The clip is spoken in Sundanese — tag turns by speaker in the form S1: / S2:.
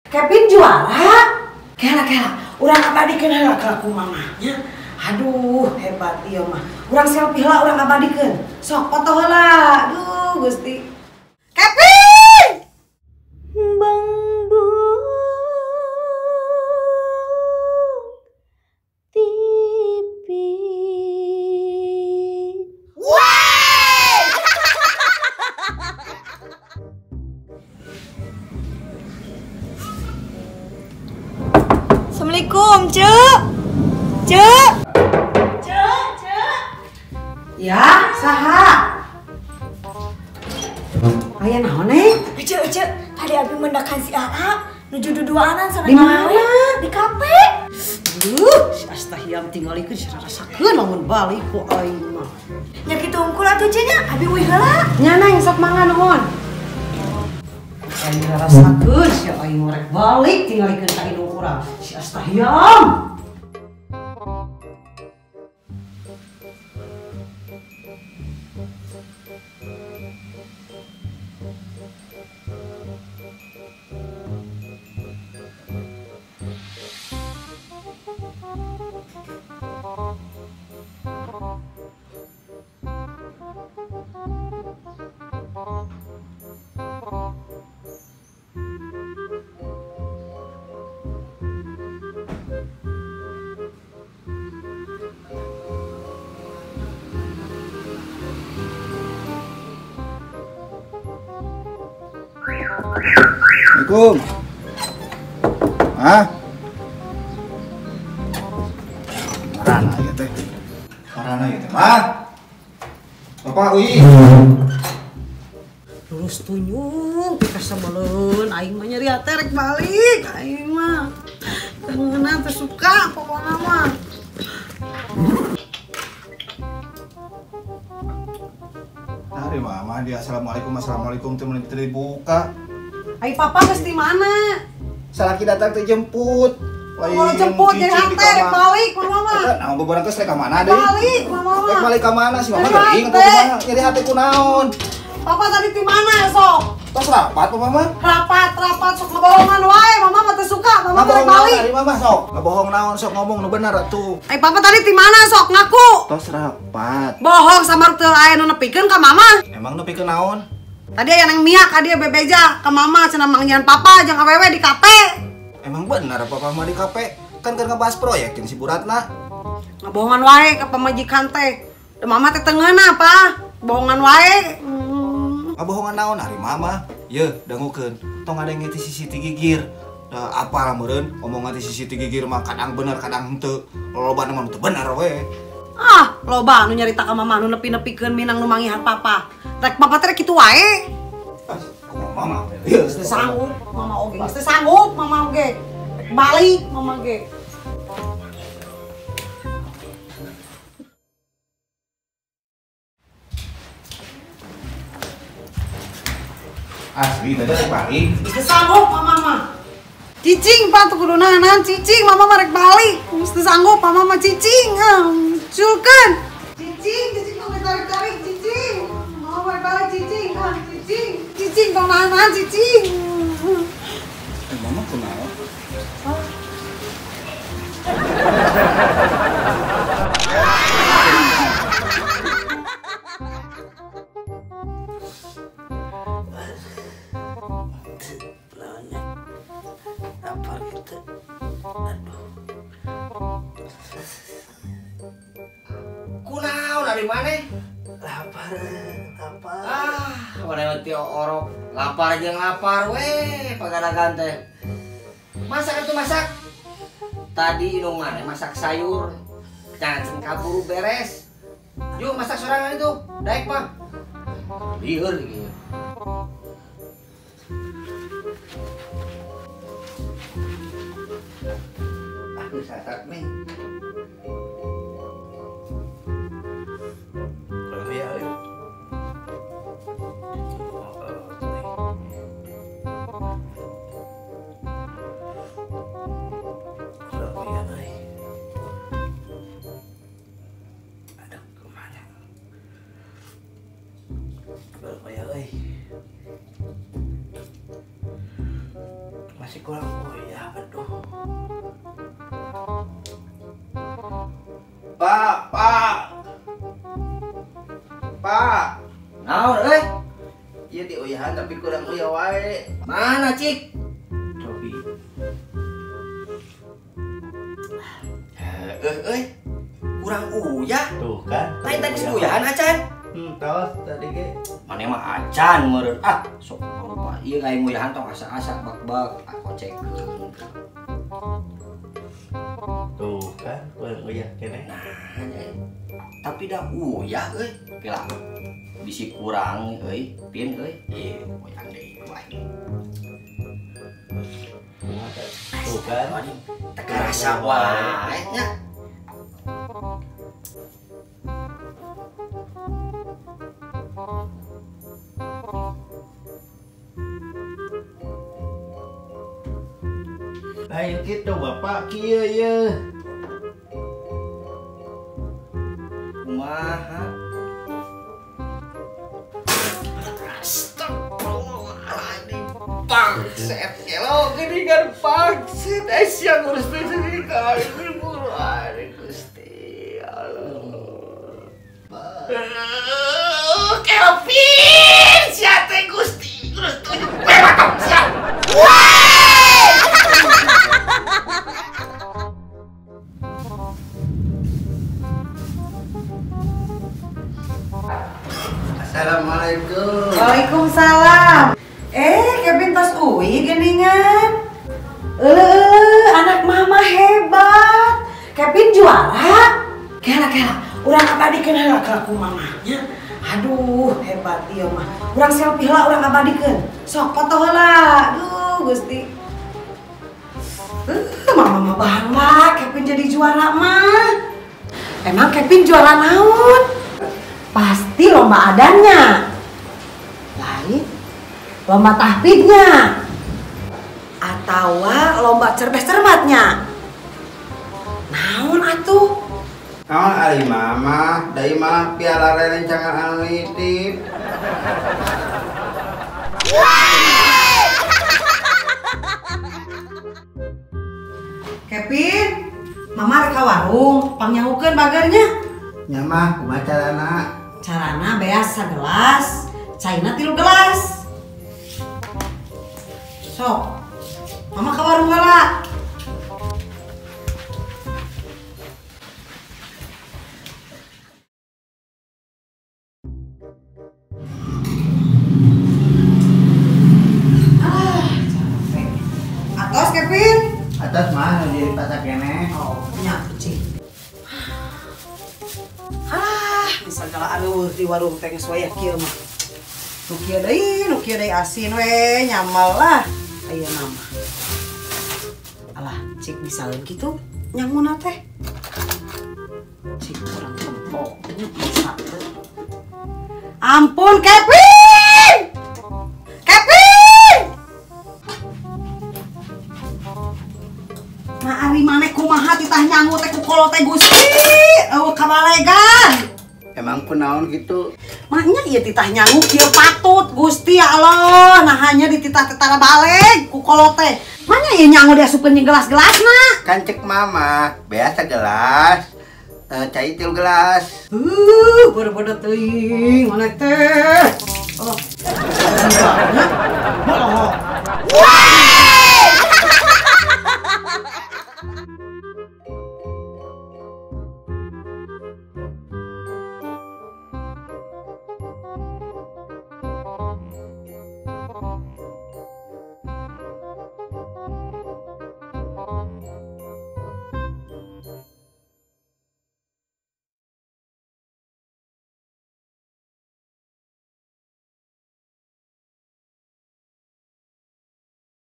S1: Kevin juara. Kela-kela, urang abadikeun heula ka ku mamahnya. Aduh, hebat ieu mah. Urang selfie heula urang abadikeun. Sok foto heula. Aduh, Gusti. Kevin!
S2: Bang TV.
S1: Wah!
S2: Assalamualaikum, Cek. Cek. Cek, Cek.
S1: Ya, saha? Aya naon, Neng?
S2: Cek, Cek, tadi abi mendakan si Aa nuju duduanan sama
S1: di mana?
S2: Di kafe.
S1: Duh, si Astahiam tinggalikeun si rarasakeun lamun balik ku aing mah.
S2: Nya kitu unggul atuh Cek nya, abi uih heula.
S1: Nya Neng sok mangga nuhun. Aing rarasakeun si aing rek balik tinggalikeun ka indung urang. Si Astahiam.
S3: Assalamualaikum. Hah? Marana ya teh. Marana ya teh. Mah. Bapak uih.
S1: Lulus tunyung pika sebeleun aing mah nyeri hate rek balik aing mah. Kangenan teu suka pokona mah.
S3: Hari mama dia assalamualaikum assalamualaikum teh mun teu dibuka.
S1: Ai papa geus di mana?
S3: Salaki datang teh jemput.
S1: Lain jemput jadi hate rek balik mama mah.
S3: Nah, beberapa geus rek ka mana deui?
S1: Balik mama mah.
S3: Rek balik ka mana si mama geuing atau kumaha? Nyeri hate ku naon?
S1: Papa tadi di mana sok?
S3: Tos rapat papa mah?
S1: Rapat, rapat sok ngebohongan wae, mama mah teu suka, mama mah rek balik.
S3: Ari mama sok, ngebohong naon sok ngomong nu bener atuh.
S1: Ai papa tadi di mana sok ngaku?
S3: Tos rapat.
S1: Bohong sama teu aya nu nepikeun ka mama.
S3: Emang nepikeun naon?
S1: Tadi aya nang mia ka dia bebeja ka mama cenah manggihan papa jeung awewe di kafe.
S3: Emang bener papa mah di kafe? Kan keur ngebahas proyek jeung si Bu Ratna.
S1: Ngebohongan wae ka pamajikan teh. Da mama teh teu ngeunah, Pa. Bohongan wae.
S3: Ngabohongan naon ari mama? Yeuh, dangukeun. Tong ngadenge ti sisi ti gigir. Da apa meureun omongan ti sisi ti gigir mah kadang bener kadang henteu. Lolobana mah teu bener we.
S1: Ah, loba nu nyarita ka mama nu nepi-nepikeun minang nu manggihan papa. Rek papa teh kitu wae.
S3: Ah, kumaha mama? Yeuh,
S1: geus teu sanggup mama oge. Geus teu sanggup mama oge. Rek balik mama oge.
S3: Asli tadi rek balik.
S1: Geus teu sanggup mama mah. Cicing pak tuh kudu nahan cicing mama mah rek balik. Geus teu sanggup mama mah cicing. Culkeun. Cicing, cicing tong ditarik-tarik cicing. Mama rek balik cicing, ah cicing. Cicing tong nahan cicing.
S3: Mama kunaon?
S4: Lapar gitu. Aduh.
S5: Kunaon dari mana?
S4: Lapar, lapar.
S5: Ah, mana ti orok. Lapar jeung lapar we, pagadagan teh. Masak itu masak. Tadi indung mana masak sayur. Jangan kaburu beres. Yuk masak sorangan itu. Daek mah. Lieur gitu.
S4: Aku satak nih. Kalau ya, ayo. Kalau ya, ay. Aduh, kemana? Kalau ya, ay. Masih Kurang uyah aduh. Pak, Pak. Pak.
S5: Naon euy?
S4: Ieu diuyahan tapi kurang uyah wae.
S5: Mana cik?
S4: Cobi.
S5: Euy. Kurang uyah.
S4: Tuh kan.
S5: Lain tadi uyahan acan.
S4: Tos tadi ge.
S5: Mane mah acan meureun. Ah, sok lupa. Ieu aing nguyahan tong asa-asa bak-bak kocekeun.
S4: Tuh kan kurang uyah keneh.
S5: Nah, tapi dah uyah euy. Kela. Bisi kurang euy, pin euy. Ieu uyah deui wae.
S4: Tuh kan.
S5: Teu karasa wae nya.
S4: Lain kitu Bapak kieu ye.
S5: Kumaha? Astagfirullahaladzim. Bangset kelo geuningan bangset sia ngurus teh sini ka aing Gusti Allah. Kelvin sia teh Gusti ngurus tunjuk batok sia.
S4: Assalamualaikum.
S1: Waalaikumsalam. Kevin tos uwi geningan. Anak mama hebat. Kevin juara. Kela-kela, urang abadikeun heula ka ku mamanya. Aduh, hebat ieu mah. Urang selfie heula urang abadikeun. Sok foto heula. Aduh, Gusti. Mama mah bangga Kevin jadi juara mah. Emang Kevin juara naon? Pasti lomba adannya. Lain lomba tahfidnya. Atau lomba cerdas cermatnya. Naon atuh?
S4: Naon ari mama, da mah piala rerencangan anu nitip.
S1: Kevin, mama rek ka warung, pangnyangukeun bagernya.
S4: Nya mah kumaha carana?
S1: Carana beas sagelas, caina 3 gelas. Sok, mama ka warung heula. Ah, capek. Atos Kevin?
S4: Atos mah di pasar keneh.
S1: Oh, nya cing. Ah, bisa segala anu di warung teh geus wayah kieu mah. Nu kieu deui asin we nyamal lah. Ayeuna mah. Alah, cik bisaeun kitu nyanguna teh. Cik kurang tempo bisa teu. Ampun Kevin! Kevin! Nah ari maneh kumaha titah nyangu teh ku kolot teh Gusti. Eueuh kabalegan.
S4: Emang kunaon gitu?
S1: Maknya ieu titah nyangu kieu patut Gusti ya Allah. Nah hanya dititah tetara baleg ku kolot teh. Maknya ieu nyangu diasupkeun jeung gelas-gelasna.
S4: Kan cek mama, beas sagelas, cai 3 gelas.
S1: Bodoh-bodoh teuing maneh teh. Oh. Wah!